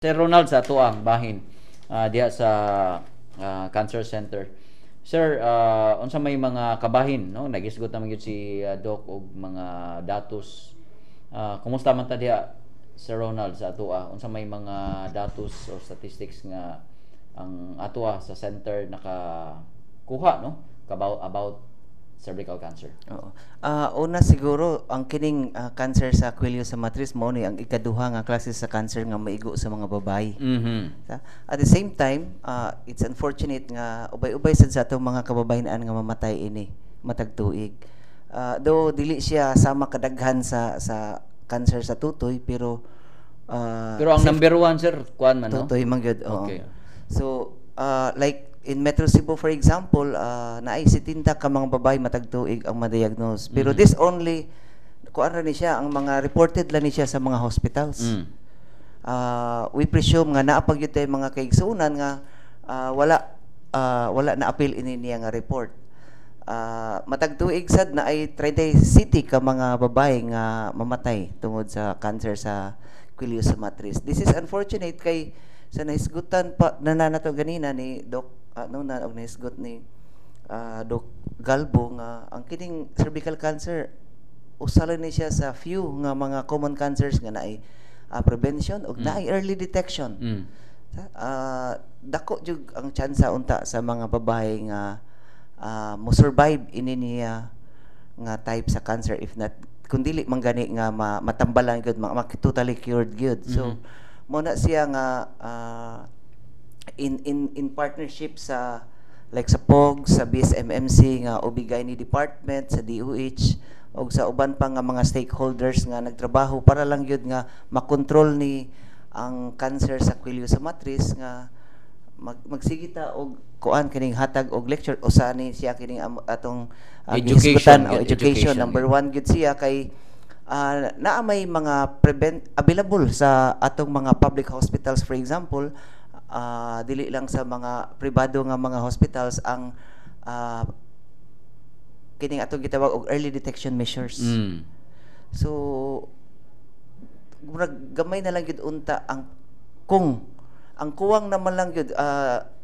Sir Ronald, sa atuang bahin diha sa Cancer Center. Sir, unsa may mga kabahin, no? Nagisgot naman gyud si Doc og mga datos. Kumusta man ta diha, Sir Ronald, sa atoa? Unsa may mga datos o statistics nga ang atoa sa center nakakuha, no? About cervical cancer. Oo. Una siguro ang kining cancer sa kwelyo sa matris mao ni ang ikaduha nga klase sa cancer nga maigo sa mga babae. At the same time, it's unfortunate nga ubay-ubay sad sa atong mga kababayen nga mamatay ini matag tuig. Though dili siya sama kadaghan sa cancer sa tutoy, pero Pero ang number one, sir, kuan man, no? Tutoy man gyud, oo. So, like in Metro Cebu, for example, naay 70 ka mga babae matag tuig ang ma-diagnose. Pero this only kuan ra ni siya, ang mga reported lang ni siya sa mga hospitals. We presume nga naa pa gyud tay mga kaigsuonan nga wala na appeal ini niya nga report. Matag tuig sad naay 37 ka mga babae nga mamatay tungod sa cancer sa kwelyo sa matris. This is unfortunate kay sa nahisgutan pa na nato ganina ni Doc ano na og nahisgot ni Doc Galbo nga ang kining cervical cancer usa lang ni siya sa few nga mga common cancers nga naay prevention ug naay early detection. Dako jud ang tsansa unta sa mga babae nga mo survive ini niya nga type sa cancer, if not kung dili man gani nga matambalan gyud, totally cured gyud. So mo na siya nga in partnership sa like sa POG, sa BSMMC nga OB-GYN department, sa DOH og sa uban pa nga mga stakeholders nga nagtrabaho para lang gyud nga makontrol ni ang cancer sa kwelyo sa matris nga magsige ta og kuan kining hatag og lecture, usa ni siya kining atong Education, gihisgutan, o gyud, education, education, number gyud. One gyud siya kay naa may mga prevent available sa atong mga public hospitals, for example, dili lang sa mga pribado nga mga hospitals, ang kining atong gitawag og early detection measures. So murag gamay na lang gyud unta ang kung ang kuwang naman lang gyud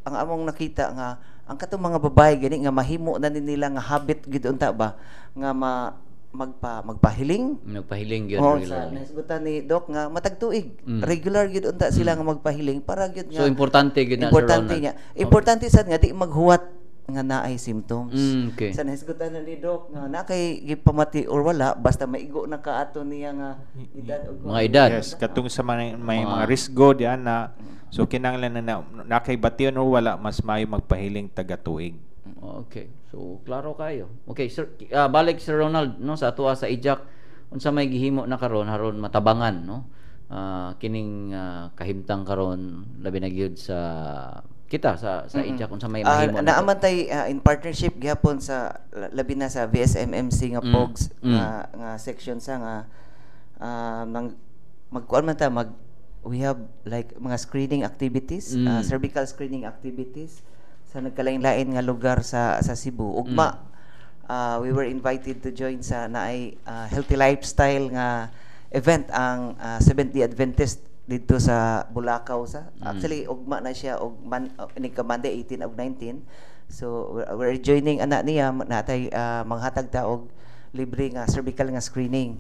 ang among nakita nga ang katong mga babae gani nga mahimo na ni nila nga habit gyud unta ba nga magpahiling. Nagpahiling gyud Oh, sa regularly. nahisgutan ni Doc nga matag tuig regular gyud unta sila nga magpahiling para gyud nga So importante gyud na, Sir importante Ronald. Niya. Importante sad nga di maghuwat nga naay symptoms. Sa nahisgutan na ni Doc nga na kay gipamati or wala, basta maigo na ka ato niya nga edad og Mga edad. Yes, katong sa may Mga mga risgo diyan na, so kinahanglan na na kay bation or wala, mas maayo magpahiling taga tuig. Okay. So klaro kayo. Okay, sir, balik, Sir Ronald, no, sa atoa sa IJAC, unsa may gihimo na karon haron matabangan, no? Kining kahimtang karon, labi na gyud sa kita sa IJAC, unsa may mahimo nato? Naa man tay in partnership gihapon sa labi na sa VSMMC nga POGS nga section sa nga nang magkuan man ta mag we have like mga screening activities, cervical screening activities sa nagkalain-lain nga lugar sa Cebu. Ugma we were invited to join sa naay healthy lifestyle nga event ang Seventh Day Adventist dito sa Bulacau sa. Actually, ugma na siya og man inig ka Monday 18 og 19. So we're joining ana niya natay manghatag ta og libre nga cervical nga screening.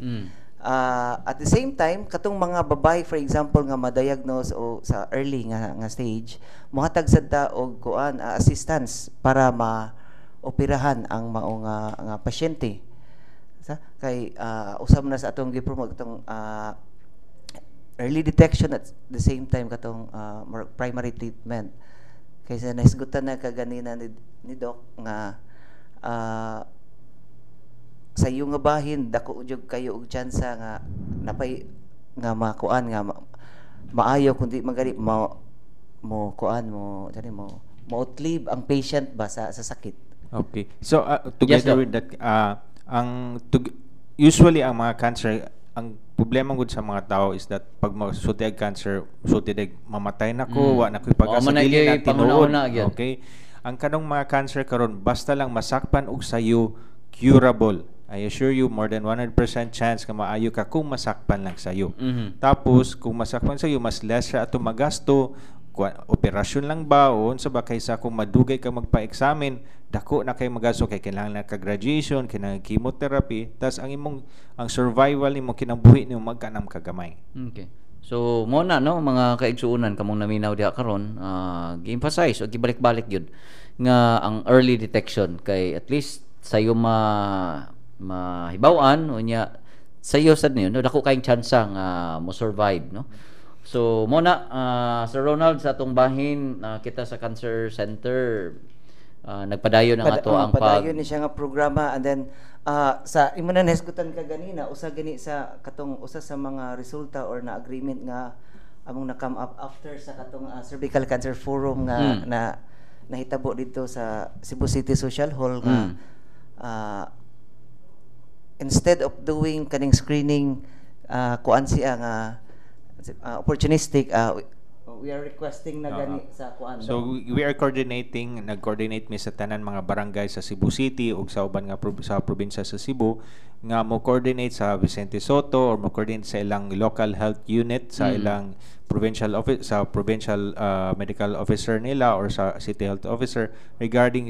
At the same time, katong mga babae, for example, nga ma-diagnose o sa early nga stage, mohatag sad ta og kuan assistance para ma operahan ang mao nga pasyente. Sa kay usab na sa atong gi-promote katong early detection, at the same time katong primary treatment. Kaysa nahisgutan na kaganina ni Doc nga sa iyo nga bahin dako jud kayo og tsansa nga napay nga makuan nga maayo kundi magari mo mo kuan mo tani mo mo outlive ang patient ba sa sakit. Okay. So together Doc. with that, ang usually ang mga cancer, ang problema gud sa mga tao is that pag masulti og cancer, sulti og mamatay na ko, wa na ko'y pag-asa, Oo, man na dili gyud na tinuod. panguna-una gyud. Okay. Ang kanong mga cancer karon, basta lang masakpan og sayo, curable. I assure you, more than 100% chance nga maayo ka kung masakpan lang sayo. Tapos kung masakpan sayo, mas less ra ato magasto, operasyon lang ba o unsa ba, kaysa kung madugay ka magpa-examine, dako na kay magasto kay kailangan na ka radiation, kailangan chemotherapy, tas ang imong ang survival nimo, kinabuhi nimo, magkanam kagamay. Okay. So mo na, no, mga kaigsuonan, kamong naminaw diha karon, gi-emphasize o gibalik-balik gyud nga ang early detection kay at least sayo ma mahibaw-an, unya sayo sad niyo, no, dako kayong tsansa nga mo survive, no. So mo na, Sir Ronald, sa atong bahin, kita sa Cancer Center, nagpadayon ang ato ang pag padayon ni siya nga programa, and then sa imo na nahisgutan ka ganina, usa gani sa katong usa sa mga resulta or na agreement nga among na come up after sa katong Cervical Cancer Forum nga na nahitabo dito sa Cebu City Social Hall nga instead of doing kaning screening, kuan siya nga opportunistic, we are requesting na gani sa kuan. So we are coordinating, nag-coordinate mi sa tanan mga barangay sa Cebu City ug sa uban nga sa probinsya sa Cebu nga mo coordinate sa Vicente Sotto or mo coordinate sa ilang local health unit sa ilang provincial office, sa provincial medical officer nila or sa city health officer regarding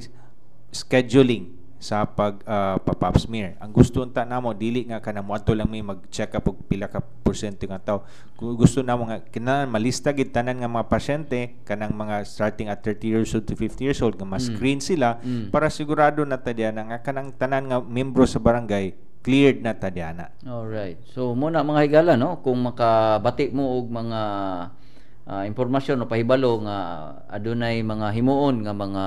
scheduling sa pag pa-pap smear. Ang gusto unta namo, dili nga kanang moadto lang may mag-check up og pila ka porsyento nga tao. Kung gusto namo nga kinahanglan malista gid tanan nga mga pasyente kanang mga starting at 30 years old to 50 years old nga ma-screen sila para sigurado na ta diya nga kanang tanan nga membro sa barangay cleared na ta diya na. Alright. So muna, mga higala, no, kung makabati mo og mga impormasyon o pahibalo nga adunay mga himuon nga mga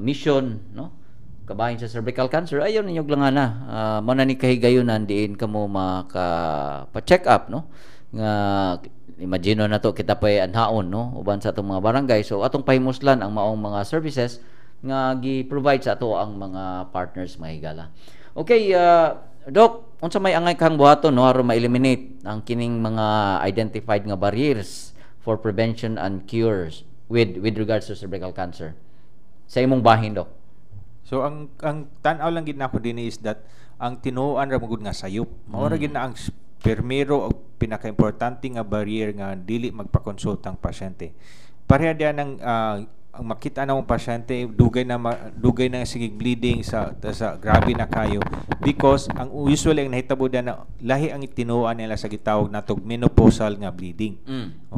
mission, no, kabahin sa cervical cancer, ayaw ninyo lang na. Mo na ni kahigayunan diin kamo maka pa-check up, no, nga imagine na to kita pa anhaon, no, uban sa atong mga barangay. So atong pahimuslan ang maong mga services nga gi-provide sa ato ang mga partners, mga higala. Okay, Doc, unsa may angay kang buhaton, no, aron ma-eliminate ang kining mga identified nga barriers for prevention and cures with regards to cervical cancer sa imong bahin, Doc? So ang tan-aw lang gid nako dinhi is that ang tinuoan ra magud nga sayop. Mao ra gid na ang primero o pinakaimportante nga barrier nga dili magpakonsulta ang pasyente. Pareha diyan ang makita na mong pasyente dugay na sige bleeding sa grabe na kayo, because ang usually ang nahitabo diyan na lahi ang tinuoan nila sa gitawag natog menopausal nga bleeding.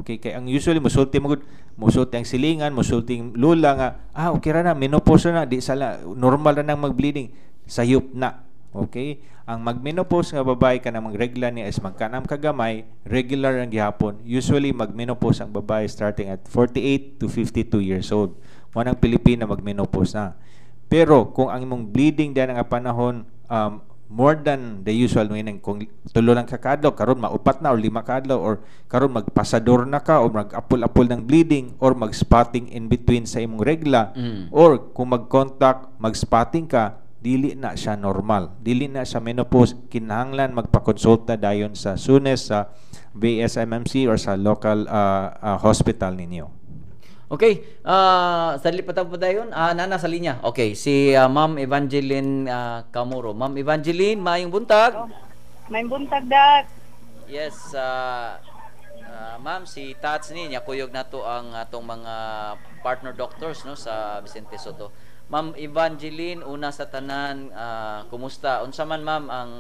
Okay, kay ang usually musulti mo gud, musulti ang silingan, musulti ang lula nga okay ra na, menopause na, di sala normal ra nang mag-bleeding, sayop na. Okay? Ang mag-menopause nga babae, kanang magregla niya is magkanam kagamay, regular ang gihapon. Usually mag-menopause ang babae starting at 48 to 52 years old. Mo nang Pilipina mag-menopause na. Pero kung ang imong bleeding diyan nga panahon more than the usual, meaning kung tulo lang ka kaadlaw, karon maupat na or lima ka adlaw, or karon magpasador na ka or mag-apol-apol ng bleeding or mag-spotting in between sa imong regla or kung mag-contact, mag-spotting ka, dili na siya normal, dili na siya menopause, kinahanglan magpakonsulta dayon sa soonest sa VSMMC or sa local hospital ninyo. Okay, sadli pa ta pa dayon. Nana sa linya. Okay, si Ma'am Evangeline Camoro. Ma'am Evangeline, maayong buntag. May buntag, Dak. Yes, ma'am, si Tats ni niya kuyog nato ang atong mga partner doctors, no, sa Vicente Sotto. Ma'am Evangeline, una sa tanan, kumusta? Unsa man, ma'am, ang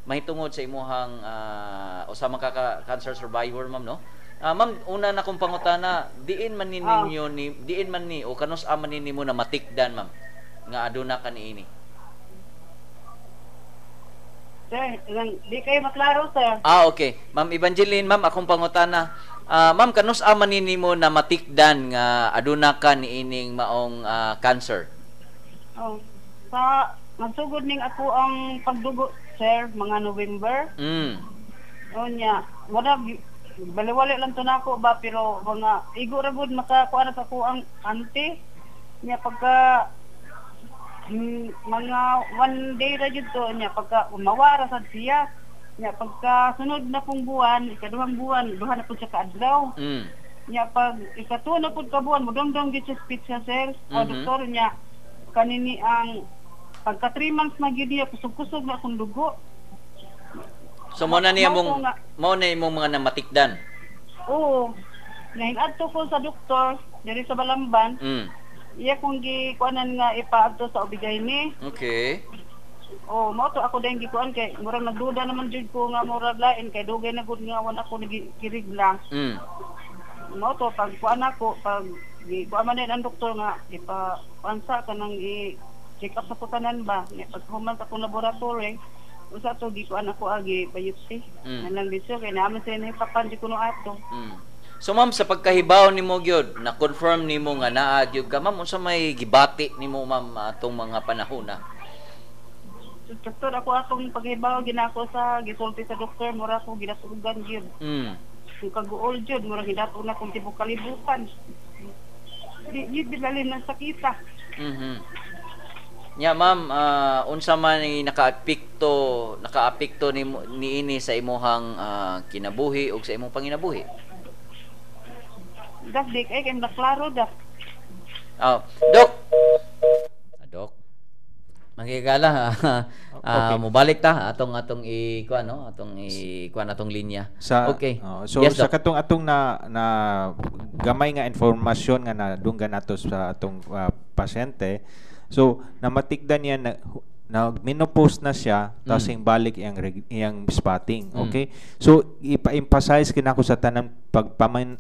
mahitungod sa imuhang usa man ka cancer survivor, ma'am, no? Ma'am, una na kong pangutana, diin man ni ninyo ni diin man ni o kanus man ni nimo na matikdan, ma'am, nga aduna ka niini? Sir, di kayo maklaro, sir. Okay. Ma'am Evangeline, ma'am, akong pangutana. Ma'am, kanus man ni nimo na matikdan nga aduna ka niining maong cancer? Oh, sa magsugod ning ako ang pagdugo, sir, mga November. O niya, wala baliwali lang to nako ba, pero mga igo ra gud makakuha na sa ako ang auntie. Niya pagka mga one day ra jud to, niya pagka mawara sad siya. Niya pagka sunod na pong buwan, ikaduhang buwan, duha na pud siya kaadlaw. Niya pag ikatulo na pud ka buwan, modongdong gyud siya speech siya, sir. O doktor niya kanini ang Pagka 3 months na gyud niya, kusog-kusog na akong dugo. So mo na niya Mao mong ko nga. Mao na imong mga namatikdan. Oo. Nahinadto ko sa doktor diri sa Balamban. Iya kong gikuanan nga ipaadto sa OB-GYN. Oh, mao to ako din gikuan kay murag nagduda naman jud ko nga murag lain kay dugay na gud nga wan ako nagirigla. Mao to pag kuan ako, pag gikuan man din ang doktor nga ipa kuan sa kanang i check up sa kutanan ba. Nya pag human sa akong laboratory, usa to gikuan ako agi biopsy. Nalang dito kay naaman sa nahipapan di kuno ato. So ma'am, sa pagkahibaw nimo gyud, na confirm nimo nga naa gyud ka, ma'am, unsa may gibati nimo, ma'am, atong mga panahon na? Doktor, ako atong paghibaw ginako sa gisulti sa doktor, mura ko ginatugan gyud. Kung kaguol jud, mura gidato na kung tibok kalibutan. Di gyud bilalim ng sakita. Nya ma'am, unsa man ni nakaapekto nimo niini sa imuhang kinabuhi ug sa imong panginabuhi? Dak di kay kay klaro dak. Oh, Dok. Dok. Mangigala, mobalik ta atong atong i kuan no, atong i kuan atong linya. Sa Oh, so Yes, sa Doc. katong atong na na gamay nga informasyon nga nadunggan nato sa atong pasyente. So namatikdan niya na na menopause na siya, tapos yung balik iyang spotting. Okay? So ipa-emphasize kinako sa tanan pagpamin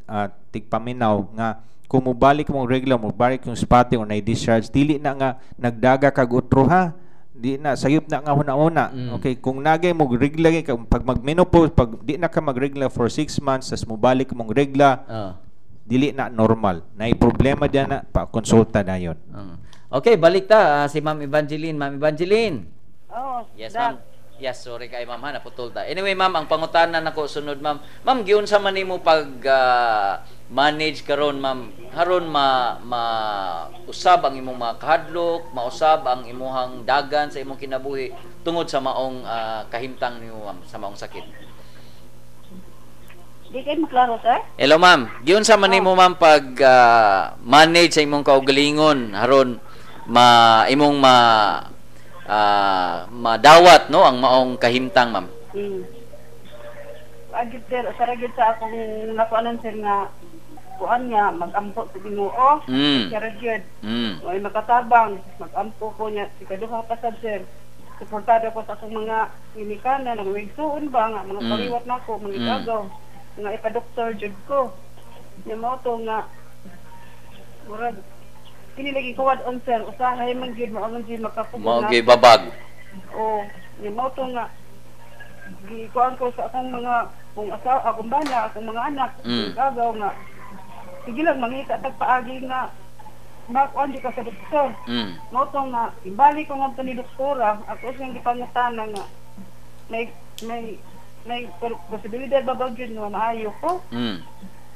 tigpaminaw nga kung mobalik mong regla, mobalik yung spotting o na-discharge, dili na nga nagdaga kag utro ha. Di na sayop na nga huna-huna. Okay, kung nagay mo regla ka pag mag-menopause, pag di na ka magregla for 6 months, tas mobalik mong regla, dili na normal. Nay problema diyan na, pa konsulta na yon. Okay, balik ta si Ma'am Evangeline. Ma'am Evangeline. Oh, Yes, dak. ma'am. Yes, sorry kay ma'am ha, naputol ta. Anyway, ma'am, ang pangutana nako sunod, ma'am. Ma'am, giunsa man nimo pag manage karon, ma'am, haron ma ma usab ang imong mga kahadlok, mausab ang imuhang dagan sa imong kinabuhi tungod sa maong kahimtang nimo, ma'am, sa maong sakit? Di kay maklaro, sir? Hello, ma'am. Giunsa man nimo, ma'am, pag manage sa imong kaugalingon haron ma imong ma madawat no ang maong kahimtang, ma'am? Agit sir, saragit sa akong nakuanan, sir, nga kuan nga magampo sa Ginoo. Sir gyud. Way makatabang, magampo ko niya ikaduha pa sad, sir. Suportado ko sa akong mga ginikanan, ang wigsuon ba nga mga kaliwat nako, mga igagaw nga ipa-doktor jud ko. Nya mao to nga murag kini lagi kuwad on, sir, usahay man gyud mao man gyud makapugon Mao na. gyud babag. O, nya mao to nga gikuan ko sa akong mga kung asawa, akong bana, akong mga anak, gagaw nga sige lang mangita tag paagi nga makuan di ka sa doktor. Mao to nga ibalik ko ngadto ni doktora, ako siyang gipangutana nga may posibilidad ba ba gyud nga maayo ko.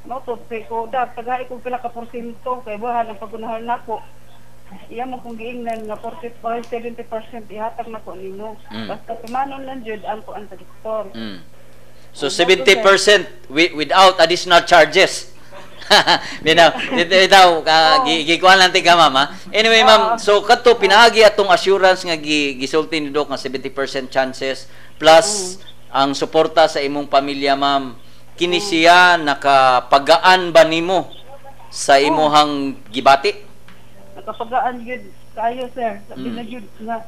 Mao to say ko da tagay ko pila ka porsyento kay buhan ang pagunahan nako. Iya mo kung giingnan nga 40 or 70% ihatag nako nimo. Basta tumanon lang jud ang kuan sa doktor. So 70% without additional charges. Bitaw, bitaw, ka, gikuan lang ti ka, ma'am, ha? Anyway, ma'am, so kadto pinaagi atong assurance nga gisulti ni Doc nga 70% chances plus ang suporta sa imong pamilya, ma'am. Kini siya nakapagaan ba nimo sa imuhang gibati? Nakapagaan gyud kayo, sir. Sabi na gyud nga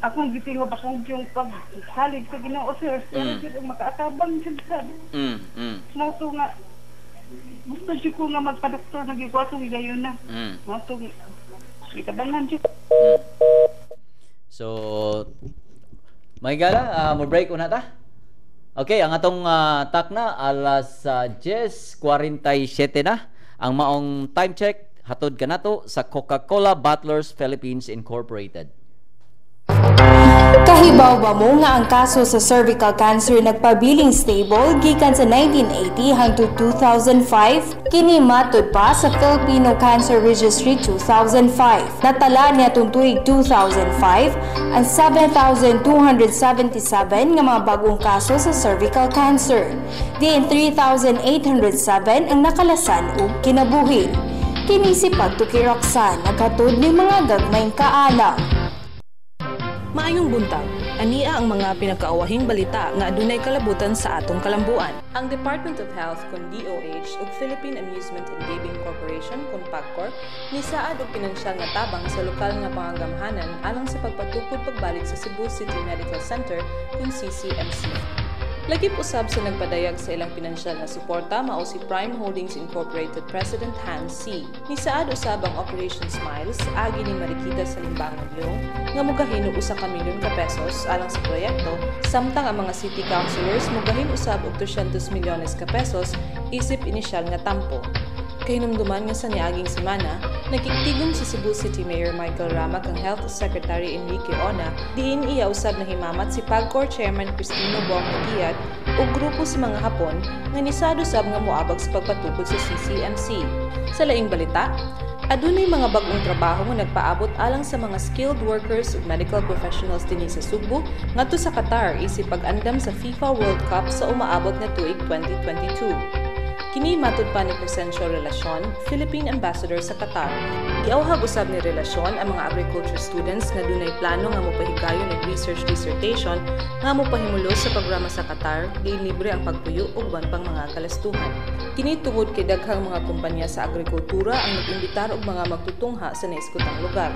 akong gitingob akong yung pagsalig sa Ginoo, sir. Pero gyud ang makaatabang gyud sa mao to nga gusto jud ko nga magpa-doktor na gyud ko atong higayon na. Mao to gitabangan jud. So, may gala, mo break una ta? Okay, ang atong takna alas 10:47 na. Ang maong time check hatod kanato sa Coca-Cola Bottlers Philippines Incorporated. Kahibaw ba mo nga ang kaso sa cervical cancer nagpabiling stable gikan sa 1980 hangtod 2005? Kini matud pa sa Filipino Cancer Registry 2005. Natala niya tuig 2005 ang 7,277 nga mga bagong kaso sa cervical cancer. Diin 3,807 ang nakalasan ug kinabuhi. Kini si Pagtuki Roxanne, naghatod ni mga gagmayng kaalam. Maayong buntag. Ania ang mga pinakaawahing balita nga adunay kalabutan sa atong kalambuan. Ang Department of Health kon DOH ug Philippine Amusement and Gaming Corporation kon PAGCOR nisaad og pinansyal nga tabang sa lokal nga pangagamhanan alang sa pagpatukod pagbalik sa Cebu City Medical Center kon CCMC. Lagip usab sa nagpadayag sa ilang pinansyal na suporta mao si Prime Holdings Incorporated President Hans C. Nisaad usab ang Operation Smiles agi ni Marikita Salimbangon Yeung nga mugahin og 1 ka milyon ka pesos alang sa proyekto, samtang ang mga city councilors mugahin usab og 300 milyones ka pesos isip inisyal nga tampo. Kahinumduman nga sa niaging semana, nagkigtigom si Cebu City Mayor Michael Rama kang Health Secretary Enrique Ona, diin iya usab nahimamat si PAGCOR Chairman Cristino Bong Naguiat ug grupo sa mga Hapon nga nisaad usab nga moabag sa pagpatukod sa CCMC. Sa laing balita, adunay mga bag-ong trabaho nga nagpaabot alang sa mga skilled workers ug medical professionals dinhi sa Sugbo ngadto sa Qatar isip pag-andam sa FIFA World Cup sa umaabot nga tuig 2022. Kini matud pa ni Cresencio Relacion, Philippine Ambassador sa Qatar. Giawhag usab ni Relacion ang mga agriculture students nga dunay plano nga mopahigayon og research dissertation nga mopahimulos sa programa sa Qatar, diin libre ang pagpuyo ug uban pang mga kalastuhan. Kini tungod kay daghang mga kumpanya sa agrikultura ang nag-imbitar og mga magtutungha sa naiskutang lugar.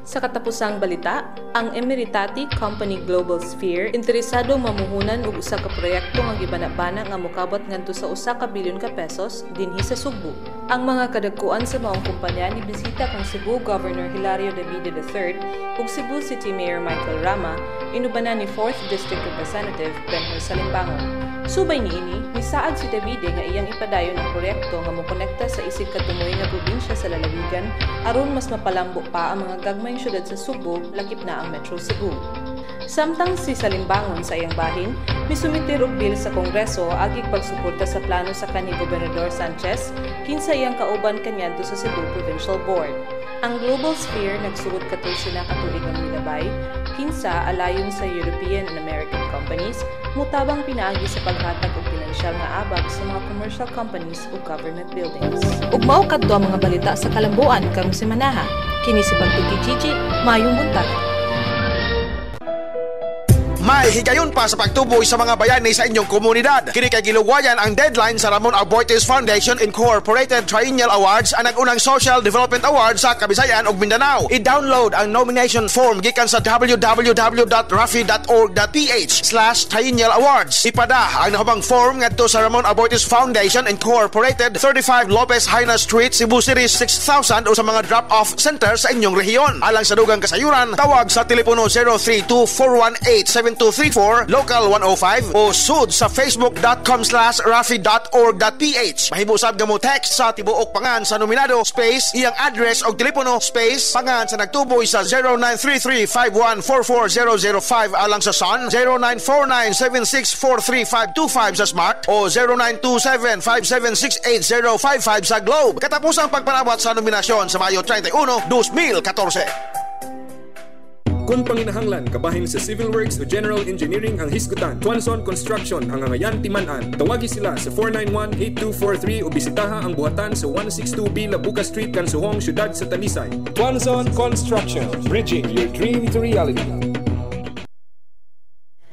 Sa katapusang balita, ang Emirati Company Global Sphere interesado mamuhunan og usa ka proyekto nga gibana-bana nga mokabot ngadto sa 1 ka bilyon ka pesos dinhi sa Sugbo. Ang mga kadagkuan sa maong kumpanya ni bisita kang Cebu Governor Hilario Davide III ug Cebu City Mayor Michael Rama inubanan ni 4th District Representative Benhur Salimbangon. Subay niini, nisaad si Davide nga iyang ipadayon ang proyekto nga mokonekta sa isip katumoy nga probinsya sa lalawigan aron mas mapalambo pa ang mga gagmayng syudad sa Sugbo, lakip na ang Metro Cebu. Samtang si Salimbangon sa iyang bahin, misumitir og bill sa Kongreso agig pagsuporta sa plano sa kanhi Gobernador Sanchez, kinsa iyang kauban kaniadto sa Cebu Provincial Board. Ang Global Sphere nagsugod 14 na katuig ang milabay, kinsa alayon sa European and American companies, mutabang pinaagi sa paghatag og pinansyal nga abag sa mga commercial companies ug government buildings. Ug mao kadto ang mga balita sa kalambuan karong semanaha. Kini si Pagtuki Gigi, maayong buntag. May higayon pa sa pagtuboy sa mga bayani sa inyong komunidad. Kini kay giluwayan ang deadline sa Ramon Aboitiz Foundation Incorporated Triennial Awards, ang nag-unang Social Development Award sa Kabisayan ug Mindanao. I-download ang nomination form gikan sa www.rafi.org.ph/triennialawards. Ipada ang nahubang form ngadto sa Ramon Aboitiz Foundation Incorporated, 35 Lopez Jaena Street, Cebu City 6000 o sa mga drop-off center sa inyong rehiyon. Alang sa dugang kasayuran, tawag sa telepono 032 418 7234 local 105 o sud sa facebook.com/rafi.org.ph. Mahimo usab nga mo text sa tibuok pangan sa nominado space iyang address og telepono space pangan sa nagtuboy sa 0933-5144005 alang sa Sun, 0949-7643525 sa Smart o 0927-5768055 sa Globe. Katapusang pagpanawat sa nominasyon sa Mayo 31, 2014. Kung panginahanglan kabahin sa civil works o general engineering ang hisgutan, Tuanzon Construction ang angayan timan-an. Tawagi sila sa 491-8243 o bisitaha ang buhatan sa 162B Labuca Street, Kansuhong, Siyudad sa Talisay. Tuanzon Construction, bridging your dream to reality.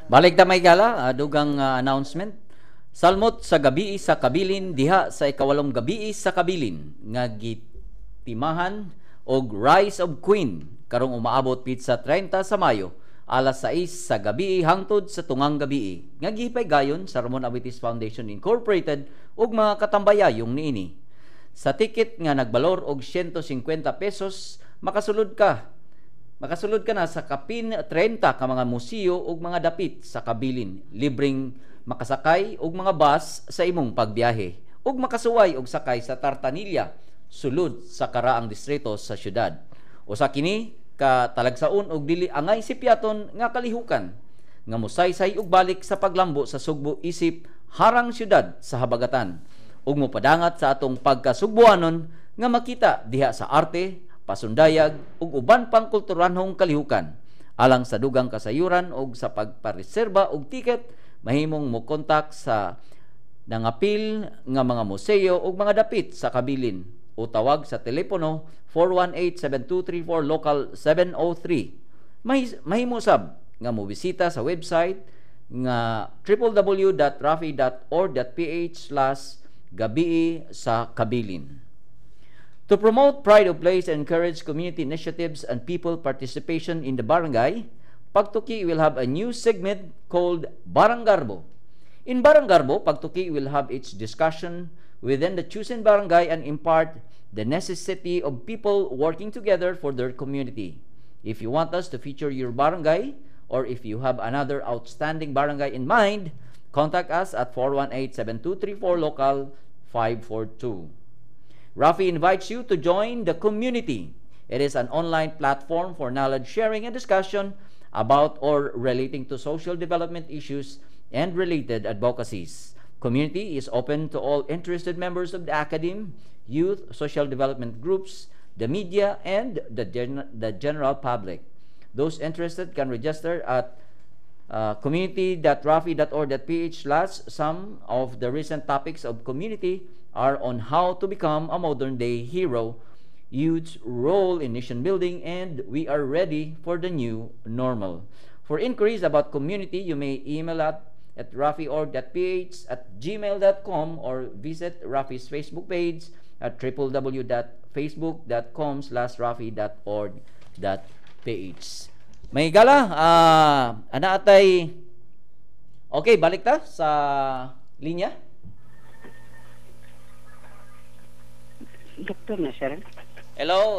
Balik ta may gala, dugang announcement. Salmot sa gabii sa kabilin diha sa 8 gabii sa kabilin nga gitimahan og Rise of Queen karong umaabot pitsa 30 sa Mayo, alas 6 sa gabi hangtod sa tungang gabi, nga gipaygayon sa Ramon Aboitiz Foundation Incorporated ug mga katambayayong niini. Sa ticket nga nagbalor og 150 pesos, makasulod ka na sa kapin 30 ka mga museo ug mga dapit sa kabilin, libreng makasakay og mga bus sa imong pagbiyahe ug makasuway og sakay sa tartanilla sulod sa karaang distrito sa syudad. Usa kini ka talagsaon og dili angay sipyaton nga kalihukan nga musaysay og balik sa paglambo sa Sugbo isip harang syudad sa habagatan ug mopadangat sa atong pagkasugbuanon nga makita diha sa arte, pasundayag ug uban pang kulturanhong kalihukan. Alang sa dugang kasayuran og sa pagpareserba og tiket, mahimong mo kontak sa nangapil nga mga museo ug mga dapit sa kabilin o tawag sa telepono 418-7234 local 703. Mahimo sab nga mobisita sa website nga www.rafi.org.ph/gabii sa kabilin. To promote pride of place and encourage community initiatives and people participation in the barangay, Pagtuki will have a new segment called Baranggarbo. In Baranggarbo, Pagtuki will have its discussion within the chosen barangay and impart the necessity of people working together for their community. If you want us to feature your barangay, or if you have another outstanding barangay in mind, contact us at 418-7234 local 542. Rafi invites you to join the community. It is an online platform for knowledge sharing and discussion about or relating to social development issues and related advocacies. Community is open to all interested members of the academe, youth, social development groups, the media, and the general public. Those interested can register at community.rafi.org.ph/. Some of the recent topics of community are on how to become a modern day hero, youth's role in nation building, and we are ready for the new normal. For inquiries about community, you may email at rafiorg.ph@gmail.com or visit Rafi's Facebook page at www.facebook.com/rafi.org.ph. May gala, ana atay. Okay, balik ta sa linya. Doktor na sir. Hello,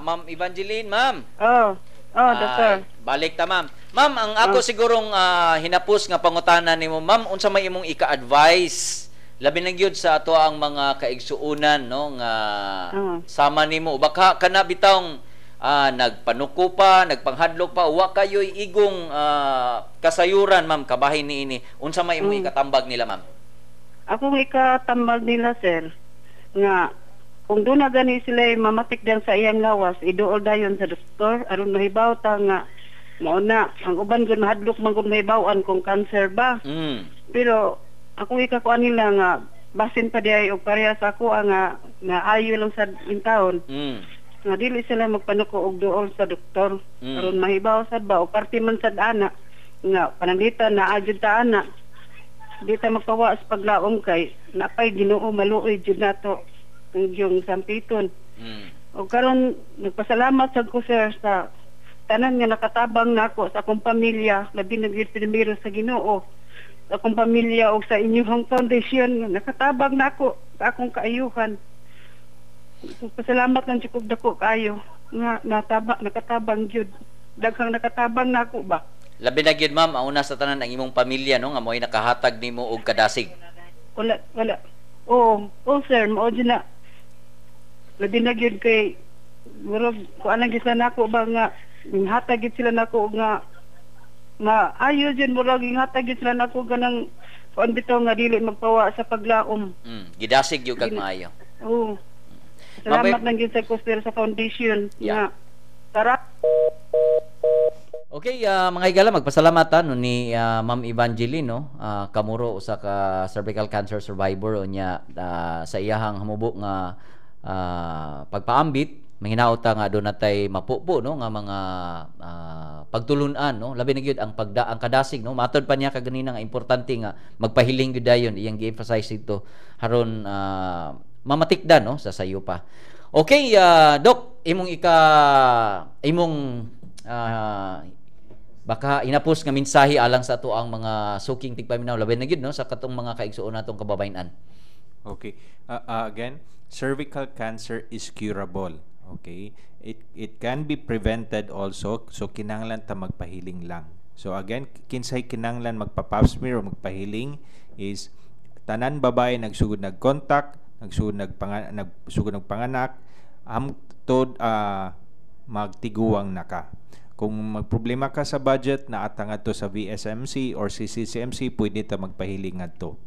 Ma'am Evangeline, ma'am. Oh, doktor. Balik ta, ma'am. Ma'am, ang ako sigurong hinapos nga pangutana nimo, ma'am, unsa may imong ika-advise labi na gyud sa ato ang mga kaigsuonan, no, nga sama nimo baka kana bitawng nagpanuko pa, nagpanghadlok pa, wa kayoy igong kasayuran, ma'am, kabahin niini. Unsa may imong ikatambag nila, ma'am? Akong ikatambag nila, sir, nga kung doon na gani sila mamatikdan sa iyang lawas, iduol dayon sa doktor aron mahibaw ta nga mao na ang uban gud mahadlok man gud mahibaw-an kung cancer ba. Pero akong ikakuan nila nga basin pa diay og parehas ako ang nga ayo lang sa intawon. Nga dili sila magpanuko og duol sa doktor aron mahibaw sad ba o parte man sad ana nga pananglitan na ajud ta ana di ta magpawa sa paglaom kay napay Ginoo maluoy jud nato ang yung sampiton. O karon nagpasalamat sad ko sir sa tanan nga nakatabang nako sa akong pamilya, labi na gyud primero sa Ginoo, sa akong pamilya o sa inyong foundation nga nakatabang nako sa akong kaayuhan. Pasalamat lang jud kog dako kaayo nga nakatabang gyud, daghang nakatabang nako ba. Labi na gyud ma'am, ang una sa tanan ang imong pamilya, no, nga mo'y nakahatag nimo og kadasig. Wala. Oo, sir, mao jud na. Labi na gyud kay murag kuan lang gyud sila nako ba nga hatag gyud sila nako nga ayo jud murag hatag gyud sila nako ganang kuan bitaw nga dili magpawa sa paglaom. Gidasig gyud kag maayo. Oo. Salamat lang gyud sa sir sa foundation nga tara. Okay, mga higala, magpasalamatan no, ni Ma'am Evangeline, no, Kamuro, usa ka cervical cancer survivor unya sa iyahang hamubo nga pagpaambit manghinaot ta nga doon natay mapupo, no, nga mga pagtulun-an, no, labi na gyud ang ang kadasig, no, matod pa niya kaganina nga importante nga magpahiling gyud dayon, iyang gi-emphasize dito haron mamatikdan, no, sa sayo pa. Okay, Doc, imong baka inapos nga mensahe alang sa ato ang mga suking tigpaminaw labi na gyud, no, sa katong mga kaigsuon natong kababayen-an. Okay. Again, cervical cancer is curable. Okay? It can be prevented also, so kinahanglan ta magpahiling lang. So again, kinsay kinahanglan magpa-pap smear o magpahiling is tanan babae nagsugod nagkontak, nagsugod nagpanganak, amtod magtiguang na ka. Kung magproblema ka sa budget, naata ngadto sa VSMC or CCCMC, pwede ta magpahiling ngadto.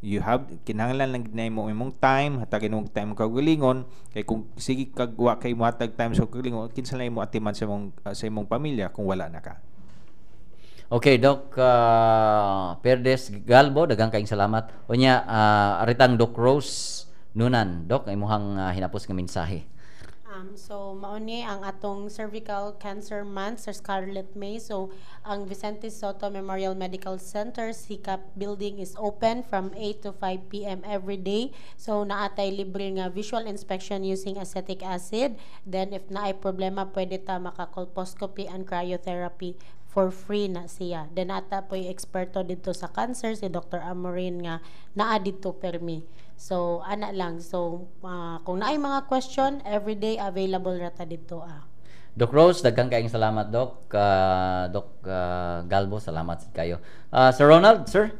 You have kinahanglan lang gid mo imong time, hatagin imong time kaugalingon, kay kung sige kag wa kay mohatag time sa kaugalingon, kinsa lang imo atiman sa imong pamilya kung wala na ka. Okay, Doc Perdes Galbo, daghang kaayong salamat. Unya aritang Doc Rose Nunan, Doc, imuhang hinapos nga mensahe. So mao ni ang atong Cervical Cancer Month sa Scarlet May. So ang Vicente Soto Memorial Medical Center CCAP building is open from 8 to 5 p.m. every day. So naa tay libre nga visual inspection using acetic acid. Then if naay problema, pwede ta maka-colposcopy and cryotherapy for free na siya. Then naa poy eksperto didto sa cancer, si Dr. Amorin, nga naa didto permi. So ana lang. So kung naay mga question, everyday available ra ta didto. Doc Rose, daghang kaayong salamat, Doc. Doc Galbo, salamat sad kayo. Sir Ronald, sir?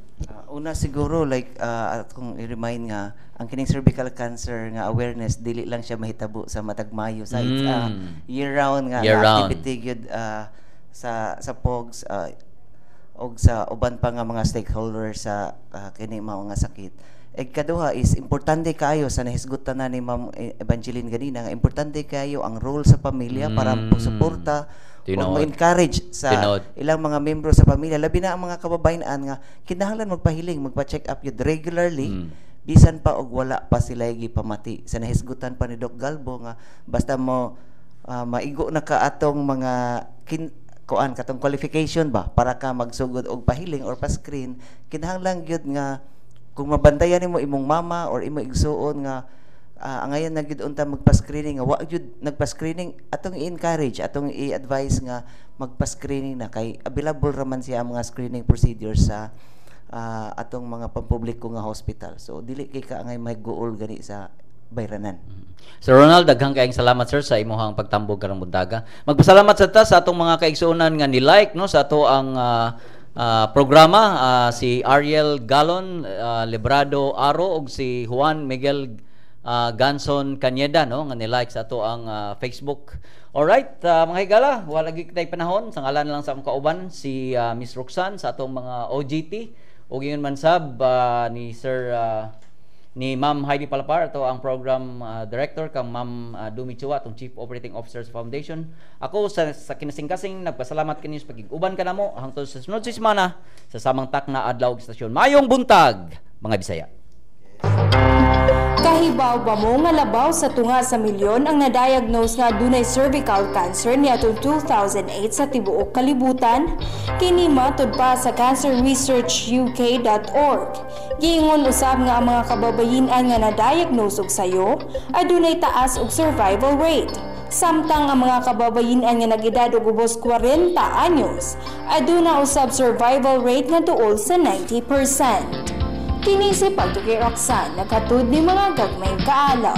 Una siguro, like akong i-remind nga ang kining cervical cancer nga awareness, dili lang siya mahitabo sa matag Mayo sa it's year round nga Year nga round. Activity gyud sa POGS og sa uban pa nga mga stakeholders sa kini mao nga sakit. Ig kaduha is importante kaayo sa nahisgutan na ni Ma'am Evangeline ganina nga importante kaayo ang role sa pamilya para pagsuporta o ma-encourage sa ilang mga membro sa pamilya, labi na ang mga kababayen-an nga kinahanglan magpahiling, magpa-check up yun regularly bisan pa og wala pa sila gipamati. Sa nahisgutan pa ni Doc Galbo nga basta mo maigo na ka atong mga kuan katong qualification ba para ka magsugod og pahiling or pa-screen, kinahanglan gyud nga kung mabantayan nimo imong mama or imong igsuon nga angayan na gyud unta magpa-screening, nga wa gyud nagpa-screening, atong i-encourage, atong i-advise nga magpa-screening na kay available raman siya ang mga screening procedures sa atong mga pampubliko nga hospital. So dili kay ka angay mahiguol gani sa bayranan. Sir Ronald, daghang kaayong salamat, sir, sa imuhang pagtambog karong buntaga. Magpasalamat sa ta sa atong mga kaigsuonan nga ni-like, no, sa ato ang programa, si Ariel Galon, Librado Aro ug si Juan Miguel Ganson Cañeda, no, nga ni-like sa ato ang Facebook. Alright, mga higala, wala gyud kitay panahon. Sa ngalan lang sa akong kauban si Miss Roxanne, sa atong mga OGT ug ingon man sab ni Sir ni Ma'am Heidi Palapar, ato ang program director, kang Ma'am Dumi Chua, atong Chief Operating Officer sa Foundation. Ako sa kinasing-kasing nagpasalamat kini sa pagig-uban kanamo hangtod sa sunod sa semana sa samang takna, adlaw ug istasyon. Maayong buntag, mga Bisaya. Kahibaw ba mo nga labaw sa tunga sa milyon ang na-diagnose nga adunay cervical cancer niadtong 2008 sa tibuok kalibutan? Kini matud pa sa cancerresearchuk.org. Giingon usab nga ang mga kababayin-an nga na-diagnose og sayo adunay taas og survival rate. Samtang ang mga kababayin-an nga nag-edad og ubos 40 anyos, aduna usab survival rate nga duol sa 90%. Kini si Pagtuki Roxanne, naghatod ni mga gagmayng kaalam.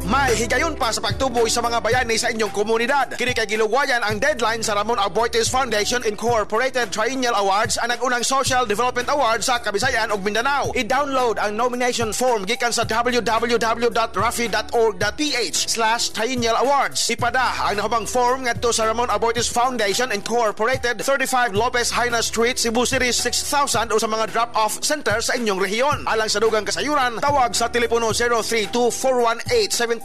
May higayon pa sa pagtuboy sa mga bayani sa inyong komunidad. Kini kay giluwayan ang deadline sa Ramon Aboitiz Foundation Incorporated Triennial Awards, ang nag-unang Social Development Award sa Kabisayan ug Mindanao. I-download ang nomination form gikan sa www.rafi.org.ph/triennial awards. Ipada ang nahubang form ngadto sa Ramon Aboitiz Foundation Incorporated, 35 Lopez Jaena Street, Cebu City 6000 o sa mga drop-off center sa inyong rehiyon. Alang sa dugang kasayuran, tawag sa telepono 032-418-7234,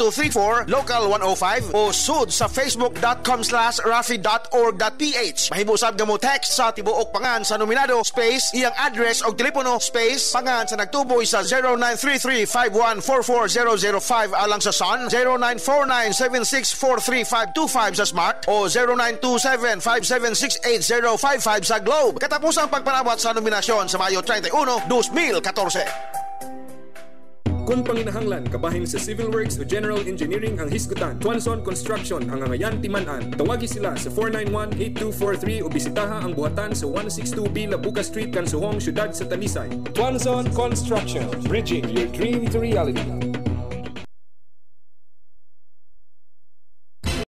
local 105, o sud sa facebook.com/rafi.org.ph. Mahibusab nga mo text sa tibuok pangan sa nominado space iyang address og telepono space pangan sa nagtuboy sa 0933-5144005 alang sa Sun, 0949-7643525 sa Smart o 0927-5768055 sa Globe. Katapusang pagpanawat sa nominasyon sa Mayo 31, 2014. Kung panginahanglan kabahin sa civil works o general engineering ang hisgutan, Tuanson Construction ang angayan timan-an. Tawagi sila sa 491-8243 o bisitaha ang buhatan sa 162B Labuca Street, Kansuhong, Siyudad sa Talisay. Tuanson Construction, bridging your dream to reality.